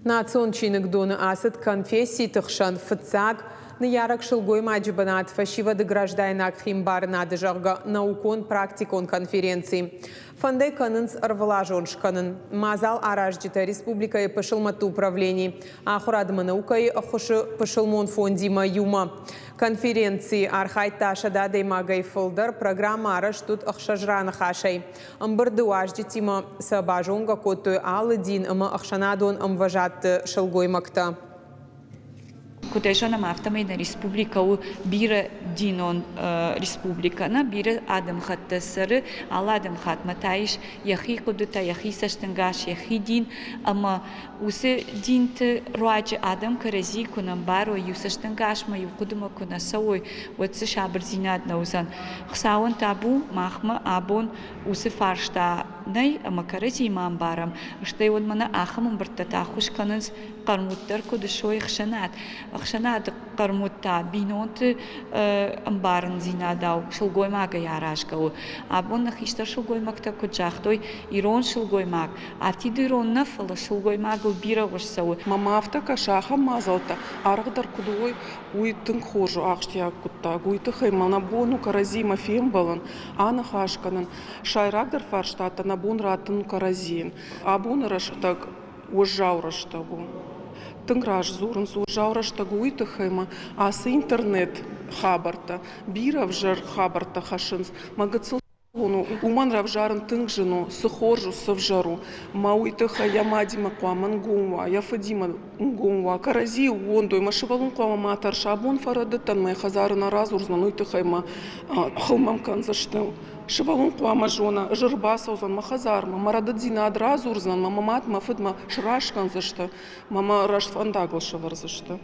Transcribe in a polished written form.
Национ чиныгдоны ацыд конфесситы хсӕн фыццаг ныййарӕг сылгоймаджы бынат фӕсивӕды граждайнаг химбарынады, зӕгъгӕ, наукон-практикон конференци. Фӕнд ӕй кӕнынц ӕрвылазон скӕнын. Мадзал аразджытӕ республикӕйы пысылмӕтты управлени ахуырад ӕмӕ наукӕйы ӕххуысы пысылмон фондимӕ иумӕ. Конференцийы архайдта 100 адӕймагӕй фылдӕр. Программӕ арӕзт уыд ӕхсӕз раныхасӕй. Ӕмбырды уазджытимӕ сӕ базонгӕ кодтой алы дин ӕмӕ ӕхсӕнадон ӕмвӕзадты сылгоймӕгтӕ. Куыд ӕй зонӕм, афтӕмӕй нӕ республикӕ у бирӕ динон республикӕ. Нӕ бирӕ адӕмыхӕттӕ цӕры, алы адӕмыхаттмӕ та ис йӕхи хъуыдытӕ, йӕхи цӕстӕнгас, йӕхи дин. Ӕмӕ уыцы динты руаджы адӕм кӕрӕдзи куы нӕ мбарой, иу цӕстӕнгасмӕ, иу хъуыдымӕ куы нӕ цӕуой, уӕд дзы сабырдзинад нӕ уыдзӕн. Хуыцауӕн табу, махмӕ абон уыцы фарста нӕй ӕмӕ кӕрӕдзийы ма ӕмбарӕм, стӕй уӕд мӕнӕ ахӕм ӕмбырдтӕ та ӕххуыс кӕнынц хъӕрмуддӕр куыд суой ӕхсӕнад, ӕхсӕнады хъӕрмуд та бинонты ӕмбарындзинадау сылгоймагӕй аразгӕ у. Абон нӕ хистӕр сылгоймӕгтӕ куыд загътой, ирон сылгоймаг афтид ирон нӕ, фӕлӕ сылгоймагыл бирӕ уыз цӕуы. Мӕнмӕ афтӕ кӕсы, ахӕм мадзӕлттӕ арӕхдӕр куыд уой, уый тынг хорз у, ахсджиаг хъуыддаг. Уый тыххӕй ма нӕ бон у кӕрӕдзимӕ фембӕлын, аныхас кӕнын. Сӕйрагдӕр фарстатӕ нӕ бон раттын у кӕрӕдзийӕн. Абоны рӕстӕг уӕззау рӕстӕг у. Тынг раст дзурынц, уӕззау рӕстӕг у уый тыххӕй ӕмӕ ацы интернет хабӕрттӕ бирӕ ӕвзӕр хабӕрттӕ хӕссынц. Мӕ гыццыл уымӕн равзарын тынг зын у, цы хорз у, цы взӕр у. Мӕ уый тыххӕй йӕ мадимӕ хъуамӕ нгом уа, йӕ фыдимӕ нгом уа, кӕрӕдзийы ууӕндой. Мӕ сывӕллон хъуамӕ ма тӕрса, абон фӕрӕдыдтӕн, мӕ хӕдзары нӕ радзурдзынӕн, уый тыххӕй мӕ хыл мӕм кӕндзысты. Сывӕллон хъуамӕ зона, ӕз ӕрбацӕудзӕн мӕ хӕдзармӕ, мӕ рӕдыддзинад радзурдзынӕн, мӕ мад, мӕ фыд мӕ сраст кӕндзысты, мӕ мӕ раст фӕндагыл сӕвӕрдзысты.